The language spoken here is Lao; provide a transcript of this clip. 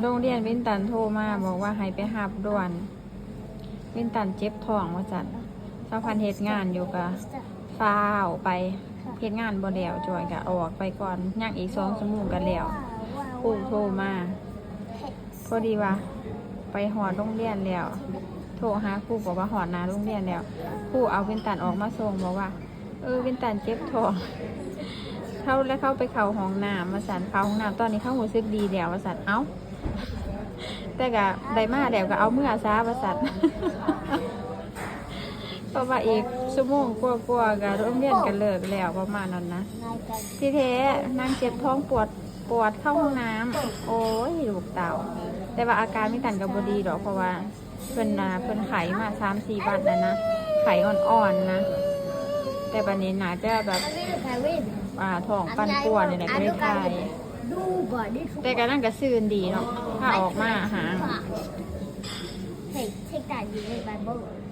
ໂຮງຮຽນວິນຕັນໂທມາບອກວ່າໃຫ້ໄປຮັບດ່ວນ ວິນຕັນເຈັບທ້ອງວ່າຊັ້ນ. ສາວພັນເຮັດງານຢູ່ກໍຟ້າວໄປ ເຮັດງານບໍ່ແລ້ວ ຈອຍກໍອອກໄປກ່ອນ ຍັງອີກສອງຊົ່ວໂມງກໍແລ້ວ. ຄູໂທມາ ພໍດີວ່າໄປຮອດໂຮງຮຽນແລ້ວ ໂທຫາຄູ ບອກວ່າຮອດໜ້າໂຮງຮຽນແລ້ວ ຄູເອົາວິນຕັນອອກມາສົ່ງ ບອກວ່າ ເອີ ວິນຕັນເຈັບທ້ອງ ເຂົາ ແລ້ວເຂົາໄປເຂົ້າຫ້ອງນ້ຳວ່າຊັ້ນ ເຂົ້າຫ້ອງນ້ຳ ຕອນນີ້ເຂົາຮູ້ສຶກດີແລ້ວວ່າຊັ້ນ. ເອົ້າ ແຕ່ກະໄດ້ມາແລ້ວກະເອົາເມືອຊະວ່າຊັ້ນ ເພາະວ່າອີກຊົ່ວໂມງກວ່າໆ ກະໂຮງຮຽນກະເລີກແລ້ວ ປະມານນັ້ນນະ. ທີ່ແທ້ນາງເຈັບທ້ອງ ປວດ ປວດເຂົ້າຫ້ອງນ້ຳ ໂອ້ຍ ລູກເຕົ້າ. ແຕ່ວ່າອາການວິນຕັນກະບໍ່ດີດອກ ເພາະວ່າ ເພິ່ນນະ ເພິ່ນໄຂ້ມາສາມສີ່ວັນແລ້ວນະ ໄຂ້ອ່ອນໆນະ. ແຕ່ບັດນີ້ໜ້າຈະແບບ ອ່າ ທ້ອງປັ່ນປ່ວນນີ້ແຫຼະ ກໍເລີຍຖ່າຍ. ແຕ່ກະນາງກະຊື່ນດີເນາະ ພາອອກມາຫາ. Take, take that, you hit my boat.